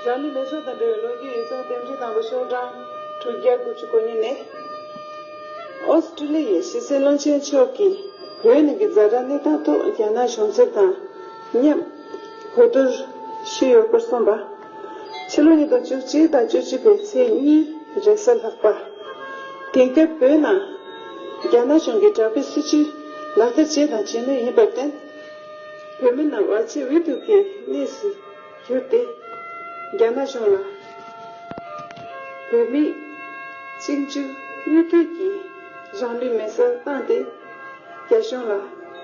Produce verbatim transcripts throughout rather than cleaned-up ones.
རང་ལུས་མེ་སྲེག་དང་འབྲེལ་བའི་ལོ་རྒྱུས་ཡིག་ཚང་རྟེན་འབྲེལ་དང་པོ་ཤོག་གྲངས་དྲུག་བརྒྱ་དགུ་བཅུ་གོ་གཉིས་ནས། ཨོ་སི་ཀྲི་ལི་ཡའི་ཕྱི་སྲིད་བློན་ཆེན་མཆོག་གིས་བོད་ནང་གི་ཛ་དྲག་གནས་སྟངས་ཐོག་རྒྱ་ནག་གཞུང་ཚབ་དང་མཉམ་གོ་བསྡུར་ཞུས་ཡོད་སྐོར་གསུངས་པ། ཕྱི་ལོ་ཉིས་སྟོང་བཅུ་གཅིག་དང་བཅུ་གཅིག་པའི་ཚེས་གཉིས་རེས་གཟའ་ལྷག་པ། དེང་སྐབས་བོད་ནང་རྒྱ་ནག་གཞུང་གིས་དྲག་པོའི་སྲིད་བྱུས་ལག་བསྟར་བྱས་དང་བྱེད་མུས་ཡིན་པར་བརྟེན། བོད་མི་རྣམས་བར་ཆད་འུ་ཐུག་གི་གནས་སུ་གྱུར་ཏེ། རྒྱ་ནག་གཞུང་ལ་བོད་མི་གཅིག་མཇུག་གཉིས་མཐུད་ཀྱིས་རང་ལུས་མེ་སྲེག་བཏང་སྟེ། རྒྱ་གཞུང་ལ་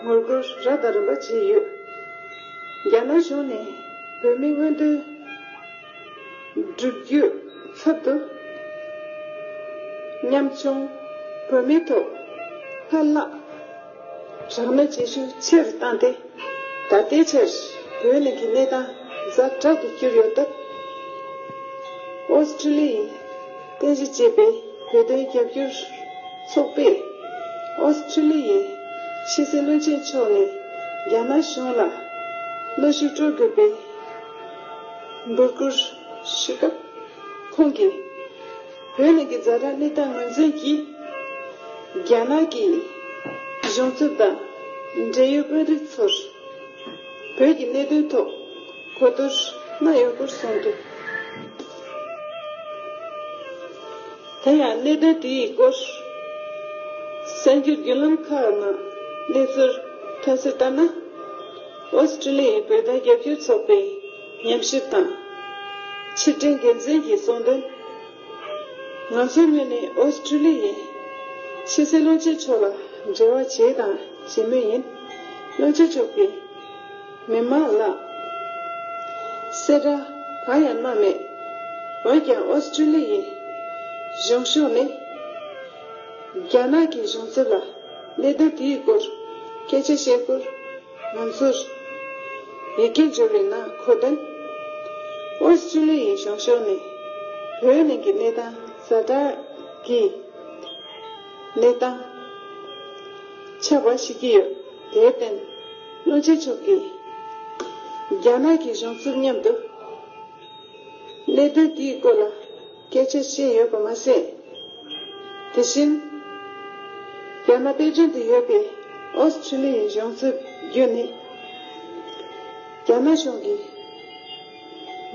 ངོ་རྒོལ་རབ་དང་རིམ་པ་བྱས་ཡོད། རྒྱ་ནག་གཞུང་ནས་བོད་མིའི་མངོན་འདོད་བསྒྲུབ་རྒྱུའི་ཚབ་ཏུ། ཉམ་ཆུང་བོད་མིའི་ཐོག་ལྷ་ལྷག་དྲག་གནོན་བྱེད་ཤུགས་ཆེ་རུ་བཏང་སྟེ། ད་ལྟའི་ཆར་བོད་ནང་གི་གནས་སྟངས་ཛ་དྲག་ཏུ་གྱུར་ཡོད་སྟབས། ཨོ་སི་ཀྲི་ལི་ཡའི་རྟེན་གཞི་བྱས་པའི་བོད་དོན་རྒྱབ་སྐྱོར་ཚོགས་པས། ཨོ་སི་ཀྲི་ལི་ཡའི་ཕྱི་སྲིད་བློན་ཆེན་མཆོག་ནས་རྒྱ་ནག་གཞུང་ལ་གནོན་ཤུགས་སྤྲོད་དགོས་པའི་འབོད་སྐུལ་ཞུ་སྐབས། ཁོང་གིས། བོད་ནང་གི་ཛ་དྲག་གནས་སྟངས་ངོས་འཛིན་གྱིས། རྒྱ་ནག་གི་གཞུང་ཚབ་དང་འབྲེལ་ཡོད་དཔོན་རིགས་ཚོར་བོད་ཀྱི་གནད་དོན་ཐོག་གོ་བསྡུར་གནང་ཡོད་སྐོར་གསུངས་འདུག་དེ་ཡང་གནད་དོན་དེའི་སྐོར་གསར་འགྱུར་བརྒྱུད་ལམ་ཁག་ནང་གནས་ཚུལ་ཐོན་གསལ་ལྟར་ན། ཨོ་སི་ཀྲི་ལི་ཡའི་བོད་དོན་རྒྱབ་སྐྱོར་ཚོགས་པའི་ཉམས་ཞིབ་དང་ཕྱིར་དྲན་འགན་འཛིན་གྱིས་གསུངས་དོན། ང་ཚོའི་ངོས་ནས་ཨོ་སི་ཀྲི་ལི་ཡའི་ཕྱི་སྲིད་བློན་ཆེན་མཆོག་ལ་འབྲེལ་བ་བྱས་དང་བྱེད་མུས་ཡིན། བློན་ཆེན་མཆོག་གིས་མི་མང་ལ་གསལ་བསྒྲགས་གང་ཡང་གནང་མེད། འོན་ཀྱང་ཨོ་སི་ཀྲི་ལི་ཡའི་གཞུང་ཕྱོགས་ནས་རྒྱ་ནག་གི་གཞུང་ཚབ་ལ་གནད་དོན་དེའི་སྐོར་སྐད་ཆ་བཤད་སྐོར། ང་ཚོར་ཡི་གེ་འབྱོར་བའི་ནང་འཁོད་དོན། ཨོ་སི་ཀྲི་ལི་ཡའི་གཞུང་ཕྱོགས་ནས་བོད་ནང་གི་གནས་སྟངས་ཛ་དྲག་གི་གནས་སྟངས་ཆགས་པ་ཤེས་ཀྱི་ཡོད། དེར་བརྟེན་བློན་ཆེན་མཆོག་གིས་རྒྱ་ནག་གི་གཞུང་ཚབ་མཉམ་དུ་གནད་དོན་དེའི་སྐོར་ལ་སྐད་ཆ་བཤད་ཡོད་པ་མ་ཟད། དེ་བཞིན་རྒྱ་ནག་པེ་ཅིང་དུ་ཡོད་པའི་ཨོ་སི་ཀྲི་ལི་ཡའི་གཞུང་ཚབ་བརྒྱུད་ནས་རྒྱ་ནག་གཞུང་གི་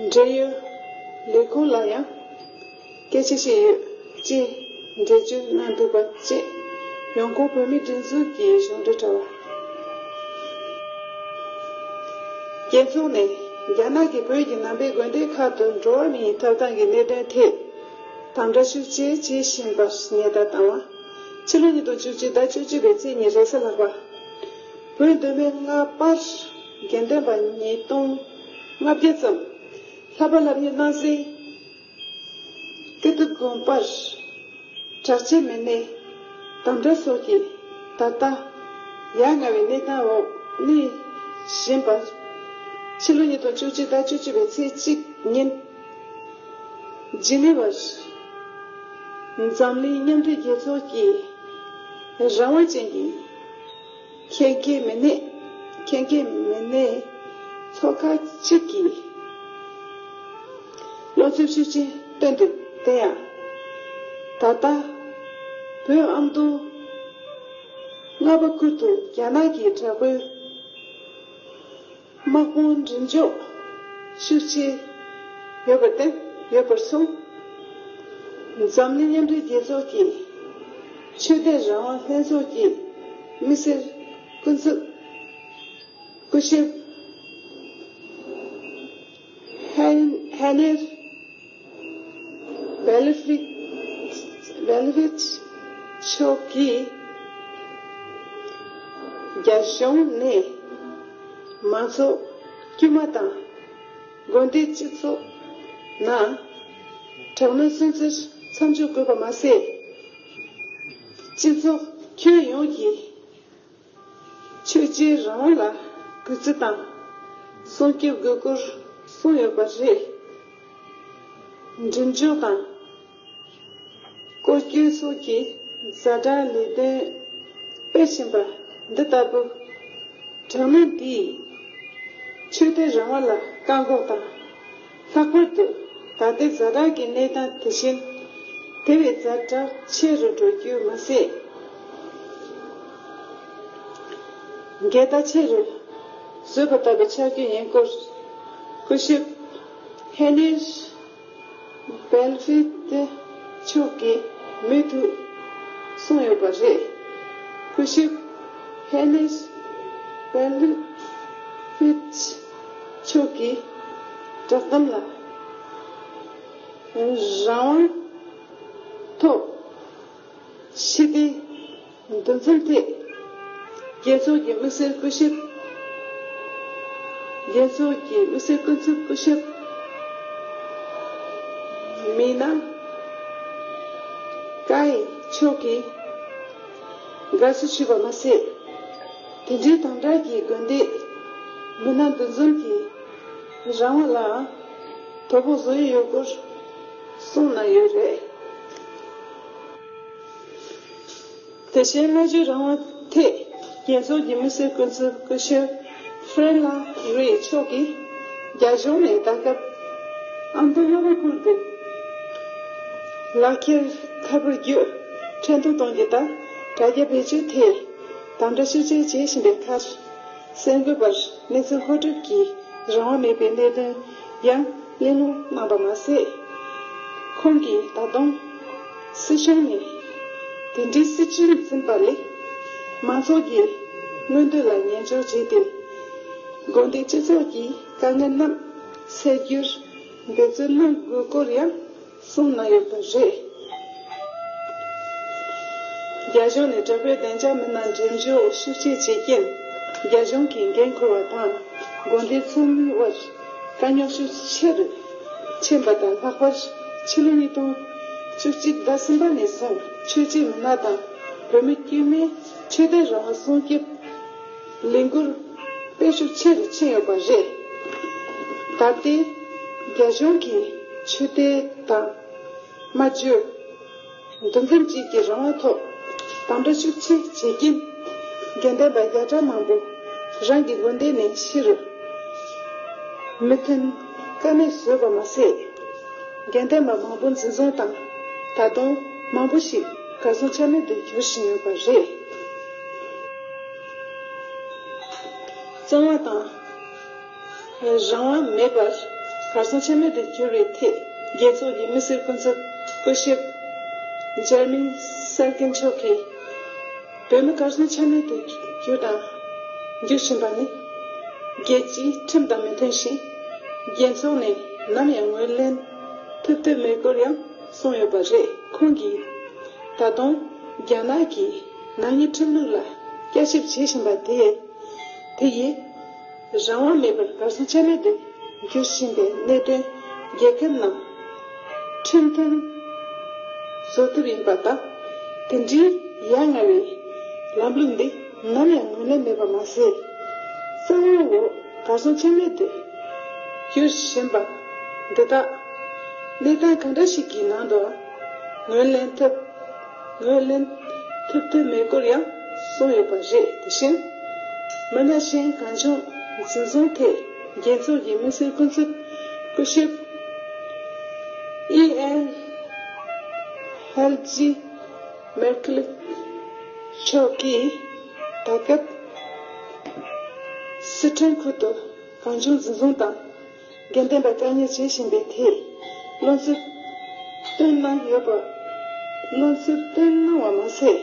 འབྲེལ་ཡོད་ལས་ཁུངས་ལ་ཡང་སྐད་ཆ་བཤད་ཡོད་ཅེས་འགྲེལ་བརྗོད་གནང་འདུག་པ་བཅས་ཡོང་ཁུངས་བོད་མིའི་སྒྲིག་འཛུགས་ཀྱི་གཞུང་འབྲེལ་དྲ་བ། རྒྱལ་ཚོགས་ནས་རྒྱ་ནག་གིས་བོད་ཀྱི་ནང་པའི་དགོན་སྡེ་ཁག་ཏུ་འགྲོ་བ་མིའི་ཐོབ་ཐང་གི་གནད་དོན་ཐད་དམ་དྲག་ཤུགས་ཆེ་བྱེད་བཞིན་པར་ཉེན་བརྡ་བཏང་བ། ཕྱི་ལོ་ཉིས་སྟོང་བཅུ་གཅིག་ཟླ་བཅུ་གཅིག་པའི་ཚེས་གཉིས་རེས་གཟའ་ལྷག་པ། བོད་མདོ་སྨད་རྔ་པར་དགེ་འདུན་པ་ཉིས་སྟོང་ལྔ་བརྒྱ་ཙམ་ལྷ་པ་ལྷ་མོའི་སྣང་སྲིད། ཀིརྟི་དགོན་པར་དྲག་ཆས་མི་སྣས་དམ་དྲག་སོགས་ཀྱིས་ད་ལྟ་ཡ་ང་བའི་གནས་སྟངས་འོག་གནས་བཞིན་པ། ཕྱི་ལོ་ཉིས་སྟོང་བཅུ་གཅིག་ཟླ་བཅུ་གཅིག་པའི་ཚེས་གཅིག་ཉིན་ཇི་ནི་ཝར་འཛམ་གླིང་མཉམ་འབྲེལ་རྒྱལ་ཚོགས་ཀྱི་རང་དབང་ཅན་གྱི་ཁྱད་མཁས་མི་སྣས། ཁྱད་མཁས་མི་སྣའི་ཚོགས་ཁག་ཅིག་གིས་བློ་འཚབ་ཤུགས་ཆེ་བཏོན་འདུག་དེ་ཡང་། ད་ལྟ་བོད་ཨ་མདོ་རྔ་པ་ཁུལ་དུ་རྒྱ་ནག་གི་དྲག་པོའི་དམག་དཔུང་འགྲེམས་འཇོག་ཤུགས་ཆེ་ཡོད་པར་བརྟེན་ཡོད་པར་སོང་། འཛམ་གླིང་མཉམ་འབྲེལ་རྒྱལ་ཚོགས་ཀྱི་ཆོས་དད་རང་དབང་ལྷན་ཚོགས་ཀྱི་མི་སེར་སྐུ་ཚབ་སྐུ་ཞབས་ཧན་ཧན་ནེར་བེ་ལི་ཕི་བེ་ལི་ཕིད་མཆོག་གིས་རྒྱ་གཞུང་ནས་མང་ཚོགས་དཀྱུས་མ་དང་། དགོན་སྡེ་སྤྱི་ཚོགས་ནང་དྲག་གནོན་སུན་གཙེར་མཚམས་འཇོག་དགོས་པ་མ་ཟད། སྤྱི་ཚོགས་ཁྱོན་ཡོངས་ཀྱི་ཆོས་བརྒྱུད་རང་དབང་ལ་གུས་བརྩི་དང་སྲུང་སྐྱོབ་དགོས་སྐོར་གསུངས་ཡོད་པ་རེད། འགྲེམས་འཇོག་དང་། སྐོར་སྐྱོད་སོགས་ཀྱི་ཛ་དྲག་ལས་དོན་སྤེལ་བཞིན་པ་འདི་ལྟ་བུ། དྲག་གནོན་འདིས་ཆོས་དད་རང་དབང་ལ་བཀག་འགོག་དང་ ལྷག་པར་དུ་ད་ལྟའི་ཛ་དྲག་གི་གནས་སྟངས་དེ་བཞིན་དེ་བས་ཛ་དྲག་ཆེ་རུ་འགྲོ་རྒྱུ་མ་ཟད། འགལ་ཟླ་ཆེ་རུ་བཟོས་པ་ལྟ་བུ་ཆགས་རྒྱུ་ཡིན་སྐོར་སྐུ་ཞབས་ཧེ་ནེར་བེལ་ཧྥིད་མཆོག་གིས་མུ་མཐུད་གསུངས་ཡོད་པ་རེད། སྐུ་ཞབས་ཧེ་ནེར་བེལ་ཧྥིད་མཆོག་གིས་བསྒྲགས་གཏམ་ལ། རང་དབང་ཐོག་ཕྱི་བལྟས་འདུ་འཛོམས་ཐད། རྒྱལ་ཚོགས་ཀྱི་དམིགས་བསལ་སྐུ་ཞབས། རྒྱལ་ཚོགས་ཀྱི་དམིགས་བསལ་སྐུ་ཚབ་སྐུ་ཞབས་མི་ན་ཀའི་མཆོག་གིས་དགའ་བསུ་ཞུས་པ་མ་ཟད། དེ་འབྲེལ་དམ་དྲག་གི་དགོན་སྡེ་མི་སྣ་འདུ་འཛོམས་ཀྱི་རང་དབང་ལ་དོ་ཕོག་བཟོ་ཡི་ཡོད་སྐོར་གསུངས་གནང་ཡོད་རེད། དེ་བཞིན་སྨྲ་བརྗོད་རང་དབང་ཐད་རྒྱལ་ཚོགས་ཀྱི་དམིགས་བསལ་སྐུ་ཚབ་སྐུ་ཞབས་ཧྥྲེན་ལ་རི་མཆོག་གིས་རྒྱ་གཞུང་ནས་ད་སྐབས་ཨ་མདོ་གཡོ་རུ་ཁུལ་དུ་ལག་འཁྱེར་ཁ་པར་བརྒྱུད་འཕྲིན་ཐུང་གཏོང་རྒྱུ་དང་དྲ་རྒྱ་བེད་སྤྱོད་ཐད་དམ་དྲག་ཤུགས་ཆེ་བྱེད་བཞིན་པའི་ཁར། གསར་འགོད་པར་གནས་ཚུལ་མཁོ་སྒྲུབ་ཀྱི་རང་དབང་མེད་པའི་གནད་དོན་ཡང་གླེང་སློང་གནང་པ་མ་ཟད། ཁོང་གིས་ད་དུང་སྲིད་གཞུང་ནས་དེ་འབྲེལ་སྲིད་བྱུས་འཛིན་པ་ལས་མང་ཚོགས་ཀྱི་མངོན་འདོད་ལ་ཉན་འཇོག་བྱས་ཏེ། དགོན་སྡེའི་སྤྱི་ཚོགས་ཀྱི་དཀའ་ངལ་རྣམས་སེལ་རྒྱུར་འབད་བརྩོན་གནང་དགོས་སྐོར་ཡང་གསུངས་གནང་ཡོད་པ་རེད། རྒྱ་གཞུང་ནས་དྲག་པོའི་བདེ་འཇགས་མི་སྣ་འགྲེམས་འཇོག་ཤུགས་ཆེ་བྱེད་རྐྱེན། རྒྱ་གཞུང་གི་འགན་འཁུར་བ་དང་དགོན་སྡེའི་ཚོགས་མིའི་དབར་དཀའ་རྙོག་ཤུགས་ཆེ་རུ་ཕྱིན་པ་དང་། ལྷག་པར་ཕྱི་ལོ་ཉིས་སྟོང་བཅུ་གཅིག་ཟླ་གསུམ་པ་ནས་བཟུང་ཆོས་བྱེད་མི་སྣ་དང་བོད་མི་དཀྱུས་མའི་ཆོས་དད་རང་དབང་སྲུང་སྐྱོབ་ལས་འགུལ་སྤེལ་ཤུགས་ཆེ་རུ་ཕྱིན་ཡོད་པ་རེད། ད་ལྟའི་རྒྱ་གཞུང་གིས་ཆོས་དད་དང་སྨྲ་བརྗོད། འདུ་འཛོམས་བཅས་ཀྱི་རང་དབང་ཐོག་དམ་དྲག་ཤུགས་ཆེ་བྱེད་ཀྱིན། དགེ་ལྡན་པ་བརྒྱ་ཕྲག་མང་པོ་རང་གི་དགོན་སྡེ་ནས་ཕྱི་རུ་མི་ཐོན་ཀ་མེད་བཟོས་པ་མ་ཟད། དགེ་ལྡན་པ་མང་པོ་འཛིན་བཟུང་དང་ད་དུང་མང་པོ་ཞིག་གར་སོང་ཆ་མེད་དུ་གྱུར་བཞིན་ཡོད་པ་རེད། བཙོང་བ་དང་། རང་དབང་མེད་པར་གར་སོང་ཆ་མེད་དུ་གྱུར་བའི་ཐད་རྒྱལ་ཚོགས་ཀྱི་མི་སེར་སྐུ་ཚབ་སྐུ་ཞབས་ཇར་མིན་སར་ཀིན་མཆོག་གིས། བོད་མི་གར་སོང་ཆ་མེད་དུ་གྱུར་དང་འགྱུར་བཞིན་པ་ནི་རྒྱལ་སྤྱིའི་ཁྲིམས་དང་མི་མཐུན་ཞིང་། རྒྱལ་ཚོགས་ནས་ནམ་ཡང་ངོས་ལེན་ཐུབ་ཐུབ་མེད་སྐོར་ཡང་གསུངས་ཡོད་པ་རེད། ཁོང་གིས་ད་དུང་རྒྱ་ནག་གིས་ནག་ཉེས་ཁྲིམས་ལུགས་ལ་བསྐྱར་ཞིབ་བྱེད་བཞིན་པ་དེས། དེ་ཡིས་རང་དབང་མེད་པར་གར་སོང་ཆ་མེད་དུ་འགྱུར་བཞིན་པའི་གནད་དོན་རྒྱལ་ཁབ་ནང་ཁྲིམས་མཐུན་བཟོ་ཐབས་ཡིན་པ་དང་། དེ་འདྲའི་ཡ་ང་བའི་ལམ་ལུགས་འདི་ནམ་ཡང་ངོས་ལེན་མེད་པ་མ་ཟད། བཙན་དབང་འོག་གར་སོང་ཆ་མེད་དུ་འགྱུར་བཞིན་པ་འདི་དག་གནས་སྟངས་གང་འདྲ་ཞིག་གི་ནང་དུའང་ངོས་ལེན་ཐུབ། ངོས་ལེན་ཐུབ་ཐུབ་མེད་སྐོར་ཡང་གསུངས་ཡོད་པ་རེད། དེ་བཞིན་མི་སྣ་གཞན་གང་བྱུང་འཛིན་བཟུང་ཐད་རྒྱལ་ཚོགས་ཀྱི་དམིགས་བསལ་སྐུ་ཚབ་སྐུ་ཞབས་ཨི་ཨེན་ཧལ་ཇི་མེར་ཁེལ་མཆོག་གིས་ད་སྐབས་སི་ཁྲོན་ཁུལ་དུ་གང་བྱུང་འཛིན་བཟུང་དང་། དགེ་ལྡན་པ་དཀའ་ངལ་འཕྲད་བཞིན་པའི་ཐད་བློ་འཚབ་བཏོན་གནང་ཡོད་པ། བློ་འཚབ་བཏོན་གནང་བ་མ་ཟད།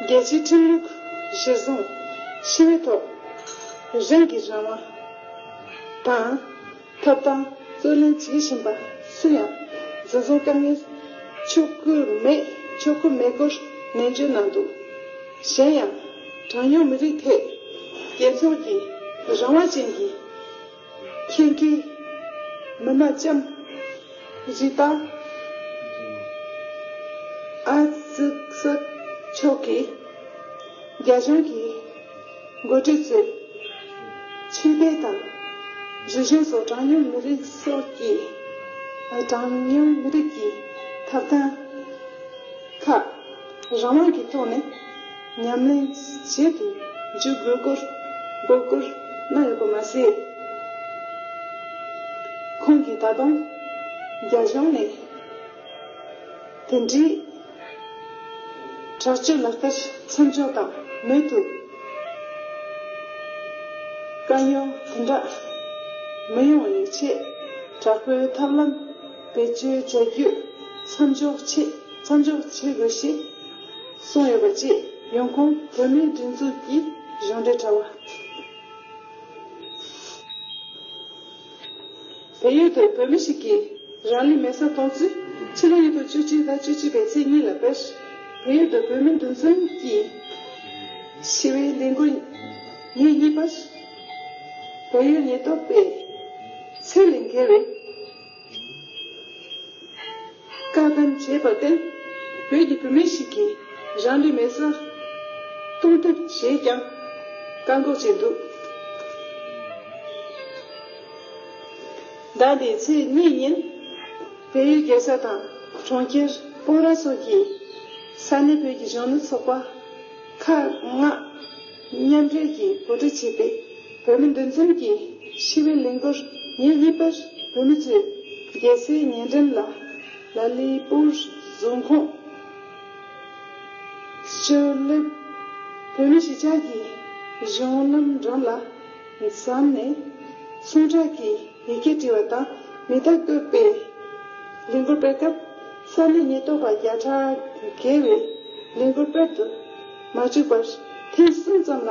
རྒྱལ་སྤྱིའི་ཁྲིམས་ལུགས་གཞིར་བཟུང་ཞི་བའི་ཐོག་རང་གི་རང་དབང་དང་ཐོབ་ཐང་རྩོད་ལེན་བྱེད་བཞིན་པ་སུ་ཡང་འཛིན་བཟུང་བཀག་ཉར་ཆོག་གི་མེད། ཆོག་གི་མེད་སྐོར་ནན་བརྗོད་གནང་འདུག་གཞན་ཡང་གྲངས་ཉུང་མི་རིགས་ཐད་རྒྱལ་ཚོགས་ཀྱི་རང་དབང་ཅན་གྱི་ཁྱིམ་གྱི་མི་སྣ་ལྕམ་རི་ཏཱ་ཨ་ཙི་སི་མཆོག་གིས་རྒྱ་གཞུང་གི་འགོ་ཁྲིད་ཚོས་ཆོས་དད་དང་རིག་གཞུང་སོགས་གྲངས་ཉུང་མི་རིགས་སོགས་ཀྱི་གྲངས་ཉུང་མི་རིགས་ཀྱི་ཐོབ་ཐང་ཁག་རང་དབང་གི་ཐོག་ནས་ཉམས་ལེན་བྱེད་དུ་འཇུག་དགོས་སྐོར་འབོད་སྐུལ་གནང་ཡོད་པ་མ་ཟད། ཁོང་གིས་ད་དུང་རྒྱ་གཞུང་ནས་དེ་འདྲའི་དྲག་སྤྱོད་ལག་བསྟར་མཚམས་འཇོག་དང་མུ་མཐུད་དཀའ་རྙོག་དེ་འདྲ་མི་ཡོང་བའི་ཆེད་དྲག་པོའི་ཐབས་ལམ་བེད་སྤྱོད་བྱ་རྒྱུ་མཚམས་འཇོག་ཆེད་མཚམས་འཇོག་བྱེད་དགོས་ཞེས་གསུངས་ཡོད་པ་བཅས་ཡོང་ཁུངས་བོད་མིའི་སྒྲིག་འཛུགས་ཀྱི་གཞུང་འབྲེལ་དྲ་བ། བལ་ཡུལ་དུ་བོད་མི་ཞིག་གིས་རང་ལུས་མེར་སྲེག་གཏོང་ཚུལ། ཕྱི་ལོ་ཉིས་སྟོང་བཅུ་གཅིག་དང་བཅུ་གཅིག་པའི་ཚེས་གཉིས་ལ་དཔེར། བལ་ཡུལ་དུ་བོད་མི་འདུ་འཛོམས་ཀྱིས་ཞི་བའི་ལས་འགུལ་ཉིན་གཉིས་པར། བལ་ཡུལ་ཉེན་རྟོག་པས་ཚད་ལས་བརྒལ་བའི་བཀག་སྡོམ་བྱས་པར་བརྟེན། བོད་ཀྱི་བུད་མེད་ཞིག་གིས་རང་ལུས་མེར་སྲེག་གཏོང་ཐབས་བྱས་ཀྱང་བཀག་འགོག་བྱས་འདུག་ཟླ་འདིའི་ཚེས་གཉིས་ཉིན། བལ་ཡུལ་རྒྱལ་ས་དང་གྲོང་ཁྱེར་སྤོང་ར་སོགས་ཀྱི་ས་གནས་བོད་ཀྱི་གཞོན་ནུ་ཚོགས་པ་ཁག་ལྔ་མཉམ་འབྲེལ་གྱིས་གོ་སྒྲིག་བྱས་པའི་བོད་མི་འདུ་འཛོམས་ཀྱི་ཞི་བའི་ལས་འགུལ་ཉིན་གཉིས་པར་བོད་མི་ཚོས་རྒྱལ་སའི་ཉེ་འགྲམ་ལ་ལ་ལི་པུར་རྫོང་ཁོངས་ཤོ་ལེབ་བོད་མི་གཞིས་ཆགས་ཀྱི་གཞུང་ལམ་འགྲམ་ལ་འཛོམས་ནས་ཚོང་བསྒྲགས་ཀྱི་ཡི་གེ་བྲིས་པ་དང་མེ་མདའ་བཀོད་པའི་ལས་འགུལ་སྤེལ་སྐབས། ས་གནས་ཉེན་རྟོག་པ་བརྒྱ་ཕྲག་བརྒལ་བས་ལས་འགུལ་སྤེལ་དུ་མ་བཅུག་པར། ཐེངས་གསུམ་ཙམ་ལ་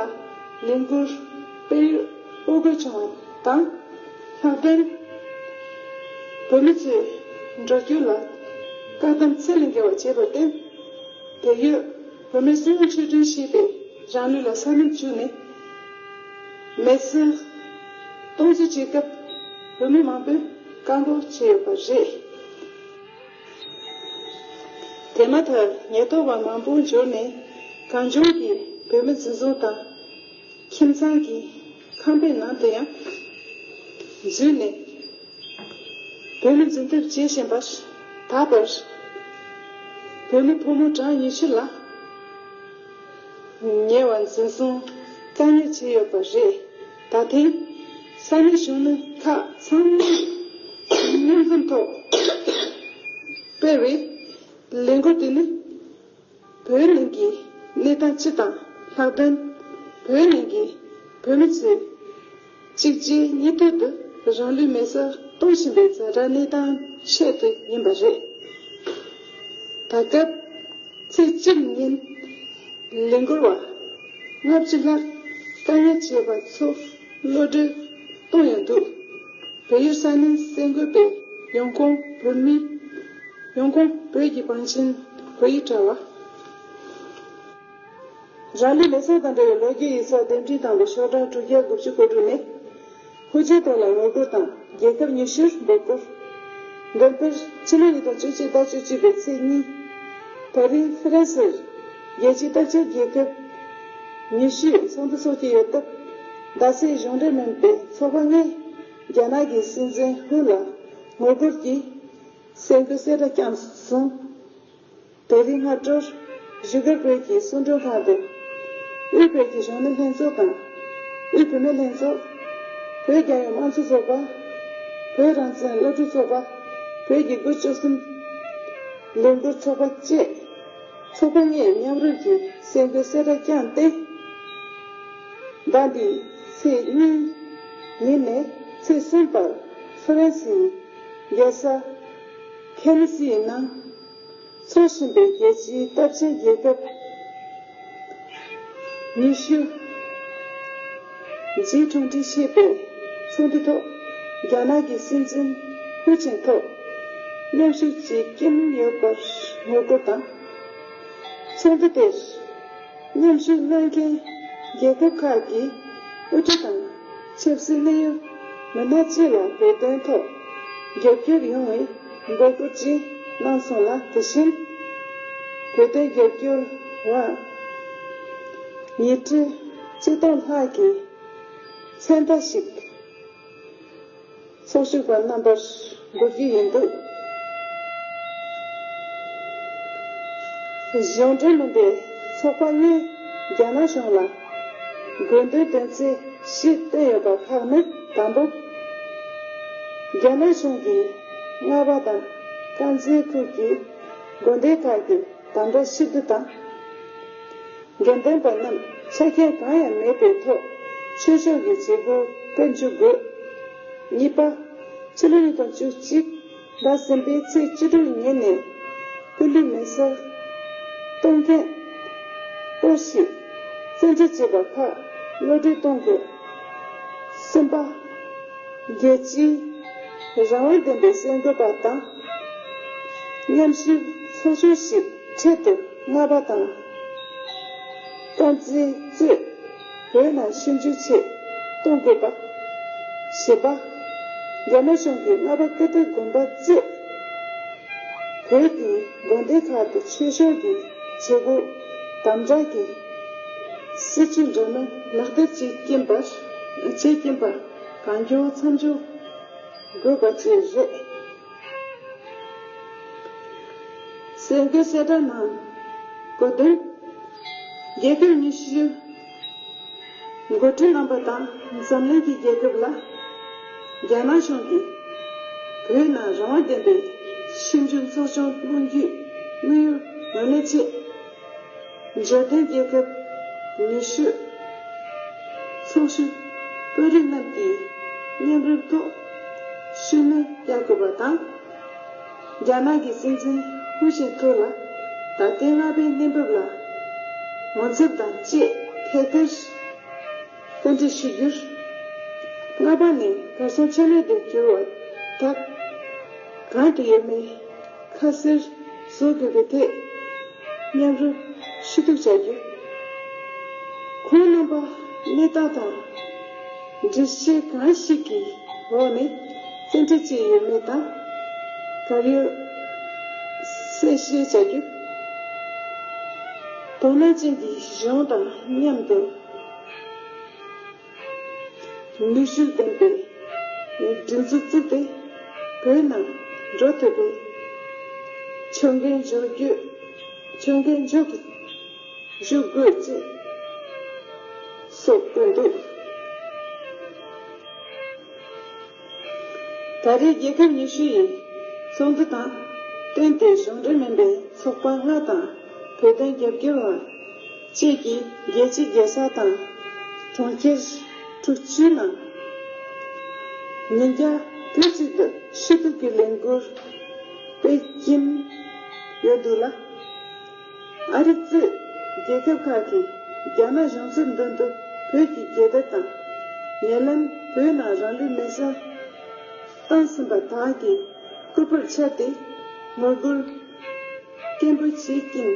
ལས་འགུལ་སྤེལ་ཡུལ་ཨོ་རྒོད་ཆུང་དང་། ལྷག་དོན་བོད་མི་ཚོས་འགྲོ་རྒྱུ་ལ་བཀག་སྡོམ་ཚད་ལས་བརྒལ་བ་བྱས་པར་བརྟེན། དེར་ཡོད་བོད་མིའི་སྤྱི་ཡོངས་ཆོས་སྒྲོན་ཞེས་པས་རང་ལུས་ལ་ས་སྨན་བྱུགས་ནས་མེར་སྲེག་གཏོང་རྩིས་བྱེད་སྐབས། བོད་མི་མང་པོས་བཀག་འགོག་བྱས་ཡོད་པ་རེད། དེ་མ་ཐག་ཉེན་རྟོག་པ་མང་པོ་འབྱོར་ནས་གངས་ལྗོངས་ཀྱི་བོད་མི་འཛིན་བཟུང་དང་། ཁྱིམ་ཚང་གི་ཁང་པའི་ནང་དུ་ཡང་འཛུལ་ནས་བོད་མི་འཛིན་ཐབས་བྱེད་བཞིན་པར། ད་བར་བོད་མི་ཕོ་མོ་གྲངས་ཉི་ཤུ་ལ་ཉེ་བར་འཛིན་བཟུང་བཀག་ཉར་བྱས་ཡོད་པ་རེད། ད་ཐེངས་ས་གནས་གཞོན་ནུ་ཁག་ཚང་མས་མཉམ་འཛོམས་ཐོག་སྤེལ་བའི་ལས་འགུལ་དེ་ནི། བོད་ནང་གི་གནས་སྟངས་སྤྱི་དང་། ལྷག་དོན་བོད་ནང་གི་བོད་མི་ཚོས་གཅིག་རྗེས་གཉིས་མཐུད་དུ་རང་ལུས་མེར་སྲེག་གཏོང་བཞིན་པའི་ཛ་དྲག་གནས་སྟངས་ཆེད་དུ་ཡིན་པ་རེད། ད་སྐབས་ཚེས་གཅིག་ཉིན་ལས་འགུལ་བ་ལྔ་བཅུ་ལྷག་བཀག་ཉར་བྱས་པ་ཚོར་གློད་གྲོལ་གཏོང་ཡོད་འདུག་བལ་ཡུལ་ས་གནས་གསར་འགོད་པས་ཡོང་ཁུངས་བོད་མི། ཡོང་ཁུངས་བོད་ཀྱི་བང་ཆེན་བོད་ཡིག་དྲ་བ། རང་ལུས་མེར་སྲེག་དང་འབྲེལ་བའི་ལོ་རྒྱུས་ཡིག་ཚགས་འདེམས་སྒྲིག་དང་པོ་ཤོག་གྲངས་དྲུག་བརྒྱ་དགུ་བཅུ་གོ་དྲུག་ནས། ཧུའུ་ཅིན་ཐོག་ལ་ངོ་རྒོལ་དང་རྒྱལ་ཁབ་ཉི་ཤུར་འབོད་སྐུལ། འདོན་སྤེལ། ཕྱི་ལོ་ཉིས་སྟོང་བཅུ་གཅིག་ཟླ་བཅུ་གཅིག་པའི་ཚེས་གཉིས། པ་རི་ཧྥ་རན་སིར་རྒྱལ་སྤྱིའི་སྟོབས་ཆེན་རྒྱལ་ཁབ་ཉི་ཤུས་ཚོགས་འདུ་འཚོགས་ཀྱི་ཡོད་སྟབས། རྡ་སའི་གཞུང་འབྲེལ་མིན་པའི་ཚོགས་པ་ལྔས་རྒྱ་ནག་གི་སྲིད་འཛིན་ཧུའུ་ལ་ངོ་རྒོལ་གྱིས་སེམས་འགུལ་གསལ་བསྒྲགས་བསྐྱངས་སོང་། དེ་རིང་སྔ་དྲོར་བཞུགས་སྒར་བོད་ཀྱི་གསོལ་མགྲོན་ཁང་དུ། དབུས་བོད་ཀྱི་གཞོན་ནུ་ལྷན་ཚོགས་དང་། དབུས་བུད་མེད་ལྷན་ཚོགས། བོད་རྒྱལ་ཡོངས་དམངས་གཙོ་ཚོགས་པ། བོད་རང་བཙན་སློབ་ཕྲུག་ཚོགས་པ། བོད་ཀྱི་དགུ་བཅུ་གསུམ་ལས་འགུལ་ཚོགས་པ་བཅས། ཚོགས་པ་ལྔས་མཉམ་རུབ་ཀྱིས་སེམས་འགུལ་གསལ་བསྒྲགས་བསྐྱངས་ཏེ། ཟླ་འདིའི་ཚེས་གཉིས་ཉིན་ནས་ཚེས་གསུམ་བར་ཧྥ་རན་སིའི་རྒྱལ་ས་ཁེ་ནི་སིའི་ནང་འཚོགས་བཞིན་པའི་རྒྱལ་སྤྱིའི་སྟོབས་ཆེན་རྒྱལ་ཁབ་ཉི་ཤུ་ཇི་ཊུ་ཝེན་ཊི་ཞེས་པའི་ཚོགས་འདུའི་ཐོག་རྒྱ་ནག་གི་སྲིད་འཛིན་ཧུའུ་ཅིན་ཐོ་མཉམ་ཞུགས་བྱེད་ཀྱིན་ཡོད་པར་ངོ་རྒོལ་དང་། ཚོགས་འདུ་དེར་མཉམ་ཞུགས་གནང་མཁན་རྒྱལ་ཁབ་ཁག་གི་དབུ་ཁྲིད་དང་ཆབ་སྲིད་གནད་ཡོད་མི་སྣ་བཅས་ལ་བོད་དོན་ཐོག་རྒྱབ་སྐྱོར་ཡོང་བའི་འབོད་སྐུལ་བཅས་གནང་སོང་ལ། དེ་བཞིན་བོད་དོན་རྒྱབ་སྐྱོར་བ་ཉིས་ཁྲི་ཆིག་སྟོང་ལྷག་གིས་མཚན་རྟགས་ཤིག་ཚོགས་ཞུགས་པ་རྣམ་པར་འབུལ་རྒྱུ་ཡིན་འདུག་གཞུང་འབྲེལ་མིན་པའི་ཚོགས་པ་གཉིས་རྒྱ་ནག་གཞུང་ལ་དགོས་འདུན་དོན་ཚན་བཞི་བཏོན་ཡོད་པ་ཁག་ནི། དང་པོ། རྒྱ་ནག་གཞུང་གིས་རྔ་པ་དང་དཀར་མཛེས་ཁུལ་གྱི་དགོན་སྡེ་ཁག་གི་དམ་དྲག་ཞི་བདེ་དང་། དགེ་འདུན་པ་རྣམས་ཆ་རྐྱེན་གང་ཡང་མེད་པའི་ཐོག་ཆོས་ཕྱོགས་ཀྱི་བྱེད་སྒོ་སྤེལ་འཇུག་དགོས། གཉིས་པ། ཕྱི་ལོ་ཉིས་སྟོང་བཅུ་གཅིག་ཟླ་གསུམ་པའི་ཚེས་བཅུ་དྲུག་ཉིན་ནས་སྐུ་ལུས་མེ་སྲེག་གཏོང་མཁན་སྐོར་ཞིག་བཙན་ཁྲིད་བྱས་པ་ཁག་གློད་གྲོལ་གཏོང་དགོས། གསུམ་པ། རྒྱལ་སྤྱིའི་རང་དབང་ལྡན་པའི་གསར་འགོད་པ་དང་མཉམ་ཞུགས་ཚོགས་ཆུང་ཞིག་འཕྲལ་དུ་རྔ་པ་དང་དཀར་མཛེས་གཙོས་བོད་ནང་ཞིབ་འཇུག་ཆེད་གཏོང་དགོས་པ། བཞི་པ། རྒྱ་ནག་གཞུང་གིས་རྔ་པ་ཀིརྟི་དགོན་པ་གཙོས་བོད་ཀྱི་དགོན་སྡེ་ཁག་ཏུ་ཆོས་ཕྱོགས་ཀྱི་བྱེད་སྒོ་དམ་དྲག་གི་སྲིད་བྱུས་འདྲ་མིན་ལག་བསྟར་བྱེད་ཀྱིན་པར་བྱེད་ཀྱིན་པ་གང་མགྱོགས་མཚམས་འཇོག་དགོས་པ་བཅས་རེད། གསར་འགོད་གསལ་བསྒྲགས་ནང་གོ་དོན། རྒྱལ་ཁབ་ཉི་ཤུ་འགོ་ཁྲིད་རྣམ་པ་དང་འཛམ་གླིང་གི་རྒྱལ་ཁབ་ལ་རྒྱ་ནག་གཞུང་གིས་བོད་ནང་རང་དབང་ལྡན་པའི་ཞིབ་འཇུག་ཚོགས་ཆུང་གནང་རྒྱུའི་དམིགས་ཡུལ་ངོས་ལེན་ཆེད། འབྱོར་ལྡན་རྒྱལ་ཁབ་ཉི་ཤུ་ཚོགས་ཞུགས་དཔོན་རིགས་རྣམས་ཀྱིས་མཉམ་རུབ་ཐོག་ཤུགས་སྣོན་རྒྱག་དགོས་པ་དང་། རྒྱ་ནག་གི་སྲིད་འཛིན་ཧུའུ་ཅིན་ཐའོ་ལ་ད་ལྟའི་རྔ་པའི་གནས་བབ་ལ་ངོ་ཚབ་དང་བཅས་ཐད་ཀར་བཀའ་འདྲི་ཞུ་རྒྱུར། རྔ་པ་ནས་གར་སོང་ཆེད་ལས་དུ་གྱུར་བ་དག་གང་དུ་ཡོད་མེད་ཁ་གསལ་བཟོ་དགོས་པའི་ཐད་མཉམ་རུབ་ཞུ་གཏུག་བྱ་རྒྱུ། ཁོང་རྣམ་པ་གནས་སྟངས་དང་འགྲེལ་བཤད་གང་ཞིག་གི་འོག་ནས་བཙན་ཁྲིད་བྱས་ཡོད་མེད་དང་གར་ཡོད་གསལ་བཤད་བྱ་རྒྱུ། དོ་སྣང་ཅན་གྱི་གཞུང་དང་མཉམ་དུ། ནུས་ཤུགས་ལྡན་པའི་སྒྲིག་འཛུགས་བཙུགས་ཏེ་བོད་ནང་འགྲོ་ཐུབ་པའི་ཕྱོགས་འགན་འཇོག་རྒྱུ་ཕྱོགས་འགན་འཇོག་ཞུ་དགོས་ཅེས་སོགས་བཀོད་འདུག། ད་རེས་རྒྱལ་ཁབ་ཉི་ཤུ་ཡི་ཚོགས་འདུ་དང་བསྟུན་ཏེ་གཞུང་འབྲེལ་མིན་པའི་ཚོགས་པ་ལྔ་དང་བོད་དོན་རྒྱབ་སྐྱོར་བ་བཅས་ཀྱིས་རྒྱལ་སྤྱིའི་རྒྱལ་ས་དང་གྲོང་ཁྱེར་དྲུག་ཅུའི་ནང་ཉིན་རྒྱ་བོད་གཅིག་ཏུ་ཞུ་གཏུག་གི་ལས་འགུལ་སྤེལ་གྱིན་ཡོད་འདུག་ལ། ཨ་རི་གཙོས་རྒྱལ་ཁབ་ཁག་གིས་རྒྱ་ནག་གཞུང་ཚབ་མདུན་དུ་བོད་ཀྱི་རྒྱལ་དར་དང་ཉེ་ལམ་བོད་ནང་རང་ལུས་མེར་སྲེག་བཏང་ཟིན་པ་དག་གི་སྐུ་པར་འཕྱར་ཏེ་ངོ་རྒོལ་སྐད་འབོད་བྱེད་ཀྱིན་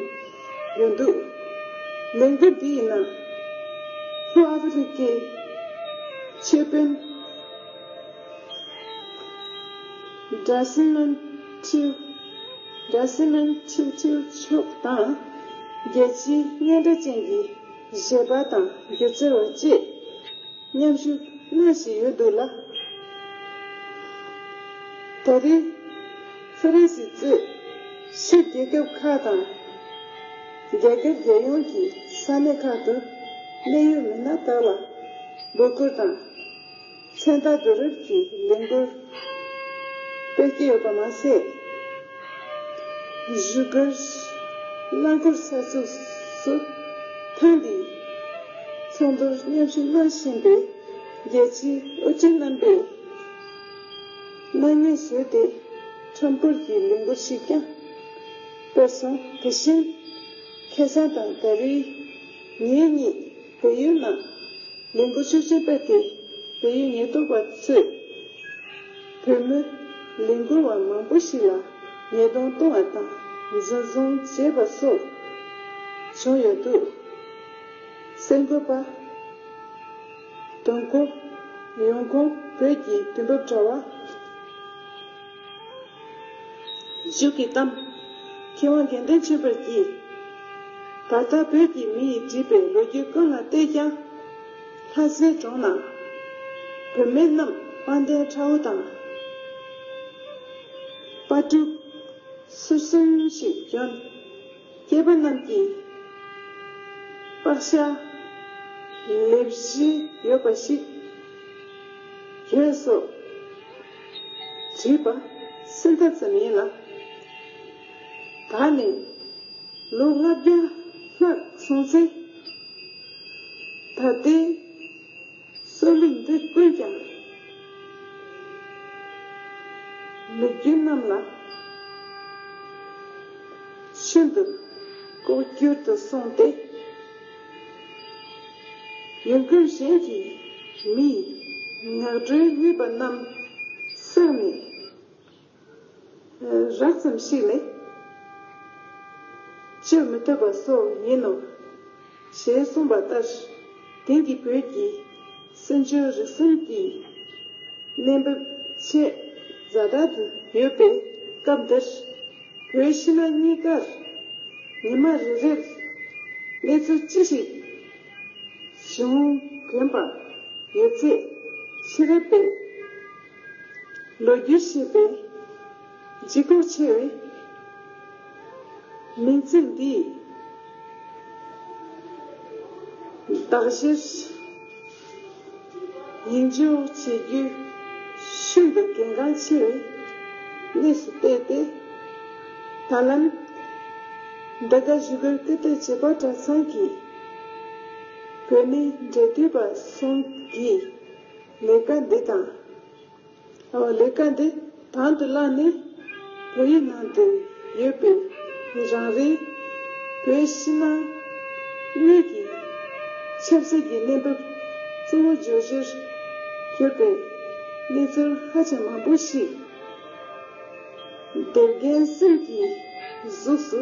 ཡོད་འདུག། ལས་འགུལ་འདིའི་ནང་ལྷོ་ཨ་ཧྥེ་རི་ཀའི་ཆོས་དཔོན་ཌ་སི་མན་ཁྲིའུ། ཌ་སི་མན་ཁྲིའུ་ཁྲིའུ་མཆོག་དང་རྒྱལ་སྤྱིའི་སྙན་གྲགས་ཅན་གྱི་གཞས་པ་དང་སྒྱུ་རྩལ་བ་བཅས་མཉམ་ཞུགས་གནང་བཞིན་ཡོད་འདུག་ལ། ད་རེས་ཧྥ་རན་སི་གཙོས་ཕྱི་རྒྱལ་ཁབ་ཁག་དང་རྒྱ་གར་རྒྱལ་ཡོངས་ཀྱི་ས་གནས་ཁག་ཏུ་གནད་ཡོད་མི་སྣ་དག་ལ་འབོད་སྐུལ་དང་། མཚན་རྟགས་བསྡུ་རུབ་ཀྱི་ལས་འགུལ་སྤེལ་གྱི་ཡོད་པ་མ་ཟད། བཞུགས་སྒར་རླངས་འཁོར་ས་ཚུགས་སུ་ཐེངས་འདིའི་ཚོགས་འདུར་མཉམ་ཞུགས་གནང་བཞིན་པའི་རྒྱལ་སྤྱིའི་དབུ་ཁྲིད་རྣམ་པས་སྣང་བརྙན་བཟོས་ཏེ་ཁྲོམ་སྐོར་གྱི་ལས་འགུལ་ཞིག་ཀྱང་སྤེལ་སོང་། དེ་བཞིན་ཁ་སང་དང་ད་རེས་ཉིན་གཉིས་བལ་ཡུལ་ནང་ལས་འགུལ་ཤུགས་ཆེན་སྤེལ་ཏེ་བལ་ཡུལ་ཉེན་རྟོག་པ་ཚོས་བོད་མི་ལས་འགུལ་བ་མང་པོ་ཞིག་ལ་ཉེས་རྡུང་གཏོང་བ་དང་འཛིན་བཟུང་བྱས་པ་སོགས་བྱུང་ཡོད་འདུག། གསར་འགོད་པ། དོན་གོ། ཡོང་ཁུངས་བོད་ཀྱི་དུས་བབ་དྲ་བ། མཇུག་གི་གཏམ། མཁས་དབང་དགེ་འདུན་ཆོས་འཕེལ་གྱིས། ད་ལྟ་བོད་ཀྱི་མི་ཡིས་བྲིས་པའི་ལོ་རྒྱུས་ཀུན་ལ་བལྟས་ཀྱང་། ལྷ་སའི་གྲོང་ན་བུད་མེད་རྣམས་དཔལ་ལྡན་ཁྲ་བོ་དང་དཔལ་ཕྲུག་ཟུར་གསུམ་ཞིག་གྱོན། སྐྱེས་པ་རྣམས་ཀྱིས་པགས་ཤ་ལེབ་བཞི་ཡོད་པ་ཞིག་གྱོན་སོགས། བྲིས་པ་གསན་ཐབས་ཙམ་ཡིན་ལ། ད་ནི་ལོ་ལྔ་བརྒྱ་ལྷག་སོང་ཚེ། ད་ལྟའི་སྲོལ་རྒྱུན་འདི་ཀུན་ཀྱང་ལོ་རྒྱུས་རྣམས་ལ་ཤིན་ཏུ་ལྐོག་གྱུར་དུ་སོང་སྟེ། ཡུལ་ཁམས་གཞན་གྱི་མིས་ངག་སྒྲོས་རྙེད་པ་རྣམས་བསགས་ནས། རགས་ཙམ་ཞིག་ནི་བཅོས་མི་ཐུབ་པ་སོགས་ཡིན་ནོ་ཞེས་གསུངས་པ་ལྟར། དེང་གི་བོད་ཀྱི་གསར་འགྱུར་རིག་གསུམ་གྱི་གནས་བབ་ཆེས་ཛ་དྲག་ཏུ་ཡོད་པའི་སྐབས་འདིར། བོད་ཕྱི་ནང་གཉིས་ཀར་ཉི་མ་རེ་རེར་གནས་ཚུལ་ཅི་ཞིག་བྱུང་དགོས་པ་ཡོད་ཚད། ཕྱི་རབས་པས་ལོ་རྒྱུས་ཞེས་པའི་ལྗིད་ཁོག་ཆེ་བའི་མིང་ཚིག་འདིས་བདག་གཞིར་ཡིད་འཇོག་བྱེད་རྒྱུ་ཤིན་ཏུ་གལ་འགངས་ཆེ་བའི་གནས་སུ་གཏད་དེ། ད་ལན་འདི་ག་བཞུགས་སྒར་ཀིརྟི་བྱེས་པ་གྲྭ་ཚང་གི་བོད་མིའི་འབྲེལ་མཐུད་པ་ཚོ་གི་ལས་ཀ་འདི་དང་། ལས་ཀ་འདི་དང་དུ་བླངས་ནས། བོད་ཡིག་ནང་དུ་ཡོད་པའི་རང་རེའི་བོད་ཕྱི་ནང་གཉིས་ཀྱི་ཆབ་སྲིད་ཀྱི་གནས་བབ་གཙོ་བོ་བརྗོད་གཞིར་གྱུར་པའི་གནས་ཚུལ་ཧ་ཅང་མང་པོ་ཞིག་དེབ་རྒྱས་གསུམ་གྱི་གཟུགས་སུ་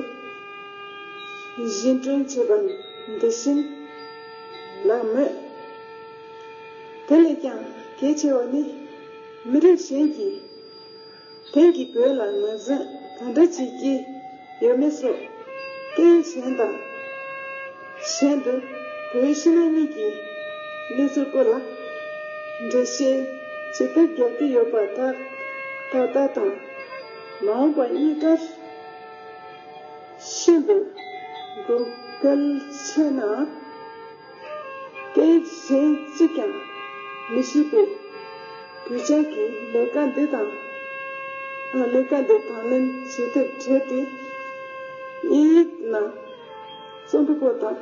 བཞེངས་སྐྲུན་བྱས་པ་འདི་བཞིན་ལགས་མོད། དེ་ལས་ཀྱང་གལ་ཆེ་བ་ནི། མི་རིགས་གཞན་གྱིས་དེང་གི་བོད་ལ་ངོས་འཛིན་ག་འདྲ་བྱེད་ཀྱི་ཡོད་མེད་སོགས། སྐད་གཞན་དང་གཞན་དུ་བོད་ཕྱི་ནང་གཉིས་ཀྱི་གནས་ཚུལ་སྐོར་ལ་འགྲེལ་བཤད་ཇི་ལྟར་རྒྱག་གི་ཡོད་པ་དག། ད་ལྟ་དང་མ་འོངས་པ་གཉིས་ཀར་ཤིན་ཏུ་དགོས་གལ་ཆེ་ན། སྐད་གཞན་གཅིག་ཀྱང་མི་ཤེས་པའི་བོད་ཇ་གི་ལས་ཀ་འདི་དང་། ལས་ཀ་འདི་དང་ལེན་བྱེད་ཐབས་བྲལ་ཏེ། དབྱིན་ཡིག་ནང་རྩོམ་པ་པོ་དང་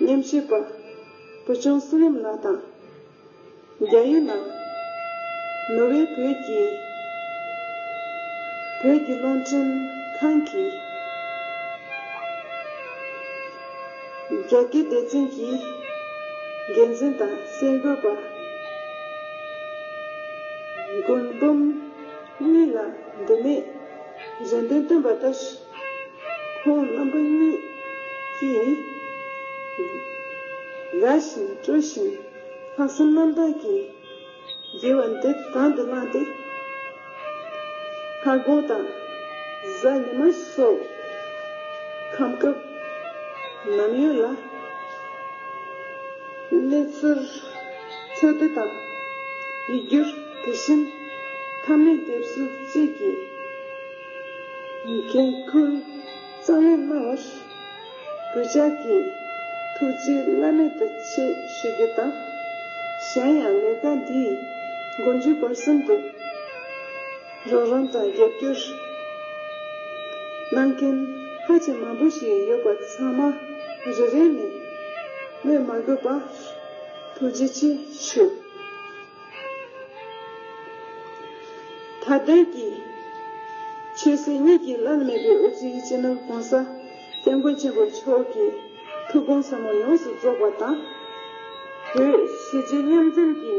ཉམས་ཞིབ་པ་བུ་ཆུང་བསོད་ནམས་ལགས་དང་། རྒྱ་ཡིག་ནང་ནོར་ཝེ་བོད་ཀྱི་བོད་ཀྱི་རླུང་འཕྲིན་ཁང་གི་རྒྱ་སྐད་སྡེ་ཚན་གྱི་འགན་འཛིན་དང་གསར་འགོད་པ་མགོན་འབུམ་གཉིས་ལ་འདི་ནས་རེ་འདུན་བཏོན་པ་ལྟར། ཁོང་རྣམ་པ་གཉིས་ཀྱིས་དགའ་བཞིན་སྤྲོ་བཞིན་ལྷག་བསམ་རྣམ་དག་གིས་དགེ་བ་འདི་དང་དུ་བླངས་ཏེ། ལྷ་དགོང་དང་གཟའ་ཉི་མ་སོགས་ཁམས་སྐབས་ནམ་ཡོད་ལ། གནས་ཚུལ་འཚོལ་བསྡུ་དང་ཡིག་སྒྱུར། དེ་བཞིན་ཐ་སྙད་འདེབས་གསོ་བཅས་ཀྱི་འགན་ཁུར་གཙང་ལེན་གནང་བར་བོད་ཇ་གི་ཐུགས་རྗེ་བླ་མེད་དུ་ཆེ་ཞུ་རྒྱུ་དང་། གཞན་ཡང་ལས་ཀ་འདིའི་མགོ་མཇུག་བར་གསུམ་དུ་རོགས་རམ་དང་རྒྱབ་སྐྱོར་གནང་མཁན་ཧ་ཅང་མང་པོ་ཞིག་ཡོད་པ་ཚང་མ་རེ་རེ་ནས་སྨོས་མ་དགོས་པར་ཐུགས་རྗེ་ཆེ་ཞུ། ད་ལྟའི་གི་ཆོས་སྲིད་གཉིས་ཀྱི་བླ་ན་མེད་པའི་དབུ་ཁྲིད་སྤྱི་ནོར་༸གོང་ས་༸སྐྱབས་མགོན་ཆེན་པོ་མཆོག་གི་ཐུགས་དགོངས་ཟབ་མོ་ཡོངས་སུ་རྫོགས་པ་དང་། བོད་གཞིས་བྱེས་མཉམ་འཛོམས་ཀྱི་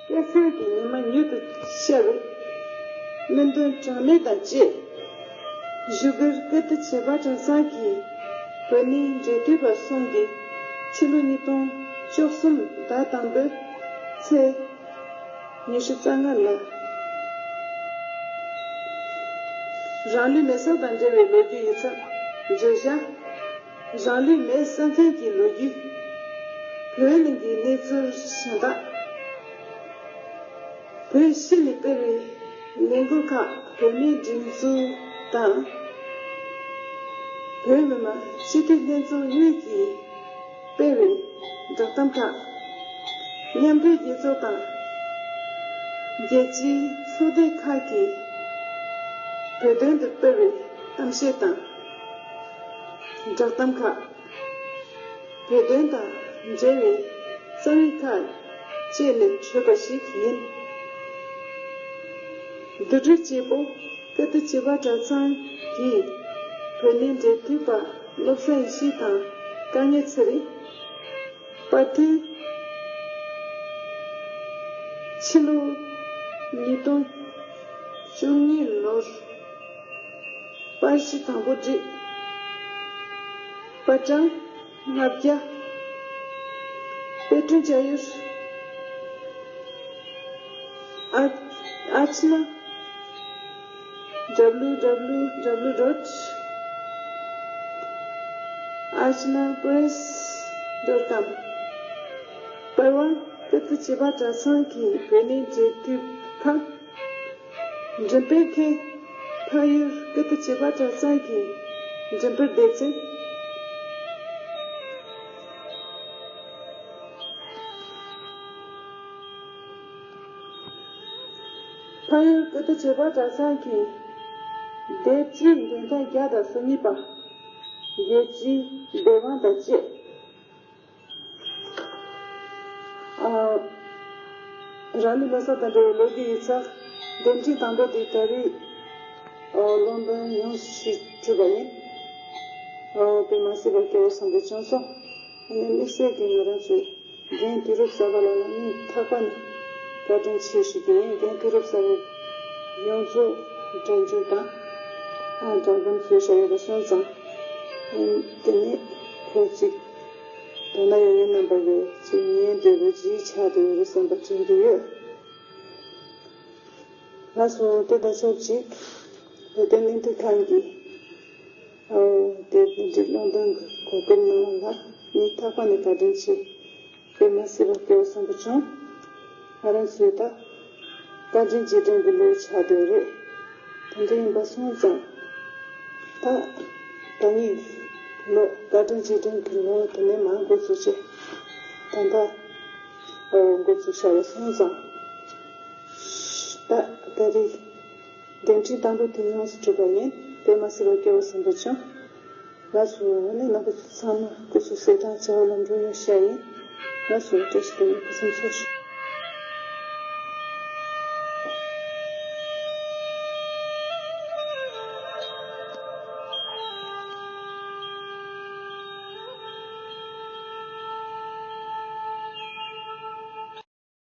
སྐལ་བཟང་གི་ཉི་མ་མྱུར་དུ་ཤར་བའི་སྨོན་འདུན་གྲངས་མེད་དང་བཅས། བཞུགས་སྒར་ཀིརྟི་བྱེས་པ་གྲྭ་ཚང་གི་བོད་མིའི་འབྲེལ་མཐུད་པ་ཚོ་གིས་ཕྱི་ལོ་ཉིས་སྟོང་བཅུ་གསུམ་ཟླ་དང་པོའི་ཚེས་ཉི་ཤུ་རྩ་ལྔ་ལ་རང་ལུས་མེ་སྲེག་དང་འབྲེལ་བའི་ལོ་རྒྱུས་ཡིག་ཚགས་བརྗོད་བྱ། རང་ལུས་མེ་བསྲེག་མཁན་གྱི་ལོ་རྒྱུས། བོད་གླིང་གི་གནས་ཚུལ་གཞན་དག། བོད་ཕྱི་ནས་སྤེལ་བའི་ལས་འགུལ་ཁག་བོད་མིའི་སྒྲིག་འཛུགས་དང་། བོད་མི་མང་སྤྱི་འཐུས་ལྷན་ཚོགས་གཉིས་ཀྱིས་སྤེལ་བའི་བསྒྲགས་གཏམ་ཁག། མཉམ་འབྲེལ་རྒྱལ་ཚོགས་དང་ རྒྱལ་སྤྱིའི་ཚོགས་སྡེ་ཁག་གིས་བོད་དོན་དུ་སྤེལ་བའི་གཏམ་བཤད་དང་། བསྒྲགས་གཏམ་ཁག་བོད་དོན་དང་འབྲེལ་བའི་རྩོམ་ཡིག་ཁག་བཅས་ལས་འཕྲོས་པ་ཞིག་ཡིན། བསྡུ་སྒྲིག་བྱེད་པོ་ཀིརྟི་བྱེས་པ་གྲྭ་ཚང་གིས་བོད་གནས་འབྲེལ་མཐུད་པ་བློ་བཟང་ཡེ་ཤེས་དང་། དཀའ་ངལ་ཚེ་རིང་། པར་ཐོན། ཕྱི་ལོ་ཉིས་སྟོང་བཅུ་གཉིས་ལོར་པར་གཞི་དང་པོ་བསྒྲིགས། པར་གྲངས་ལྔ་བརྒྱ། དཔེ་སྐྲུན་བྱ་ཡུལ། ཨར་ཨར་ཆི་ན། W W W dot archanapress dot com། པར་དབང་ཀིརྟི་བྱེས་པ་གྲྭ་ཚང་གི་བོད་གནས་འབྲེལ་མཐུད་ཁང་། འགྲེམས་སྤེལ་མཁན། འཕགས་ཡུལ་ཀིརྟི་བྱེས་པ་གྲྭ་ཚང་གི་འགྲེམས་སྤེལ་སྡེ་ཚན། འཕགས་ཡུལ་ཀིརྟི་བྱེས་པ་གྲྭ་ཚང་གི་སྡེ་སྤྱིའི་འགྲེམས་སྟོན་བརྒྱ་དང་སོ་གཉིས་པ། རྒྱལ་སྤྱིའི་བདེ་དབང་དང་བཅས། ཨ། རང་ལུས་ལ་སོགས་དང་འབྲེལ་བའི་ལོ་རྒྱུས་ཡིག་ཚགས་འགྲེམས་སྤེལ་དང་པོ་དེ་ད་རེས། ཨ། ལོན་ཌོན་ཡོངས་སུ་གྲུབ་པ་ཡིན། ཨ། དཔེ་མ་སྲིད་པ་སྐལ་བ་བཟང་པོ་བྱུང་སོང་། ཨ་ནི་དམིགས་བསལ་གྱིས་ང་རང་ཚོའི་རྒན་དུས་རབས་གསར་པ་ལ་ཡང་སྙིང་ཐག་པ་ནས་བཀའ་དྲིན་ཆེ་ཞུ་གི་ཡིན། རྒན་དུས་རབས་གསར་པའི་ཡོངས་རྫོགས་སྒྲ་འཇུག་དང་། ཨ། སྒྲ་སྒམ་བཟོས་བཞག་ཡོད་པ་སོང་ཙང་། ཨ། དེ་ནི་ཁོ་གཅིག་དོ་སྣང་ཡོད་མཁན་རྣམ་པ་གི་གཅིག་ཉན་འདོད་པའི་གཅིག་ཆགས་བསྡད་ཡོད་རེད་བསམ་པ་དྲན་གྱི་ཡོད། ལགས་སོ། དེ་དང་ཆབས་ཅིག་བོད་དོན་སྙན་ཐོ་ཁང་གིས། ཨོ། དེ་བསྡུ་སྒྲིག་ཀློག་འདོན་གྱི་གོ་སྐབས་གནང་བ་ལ་སྙིང་ཐག་པ་ནས་བཀའ་དྲིན་ཆེ། དཔེ་མ་སྲིད་པ་སྐལ་བ་བཟང་པོ་བྱུང་། ང་རང་ཚོའི་ད་བཀའ་དྲིན་རྗེས་དྲན་གྱི་ལོ་ཆགས་བསྡད་རེད། དེ་འདྲ་ཡིན་པ་སོང་ཙང་། ད་ད་ངས་ལོ་བཀའ་དྲིན་རྗེས་དྲན་གྱི་ལོ་དེ་ནས་མར་འགོ་ཚུགས་བྱས། ད་ལྟ་ཨོ་འགོ་ཚུགས་བཞག་པ་སོང་ཙང་། ད་ད་རེས་འགན་འཁྲི་དང་པོ་དེ་ཡོངས་སུ་གྲུབ་པ་ཡིན། དཔེ་མ་སྲིད་པ་སྐལ་བ་བཟང་པོ་བྱུང་། ལགས་སོ། ཨ་ནི་རྣམ་པ་ཚོ་ཚང་མ་སྐུ་གཟུགས་གསལ་ཐང་བྱ་བ་ལམ་འགྲོ་ཡོང་ཤག་ཡིན། ལགས་སོ། བཀྲ་ཤིས་བདེ་ལེགས། ཕུན་སུམ་ཚོགས་ཤིག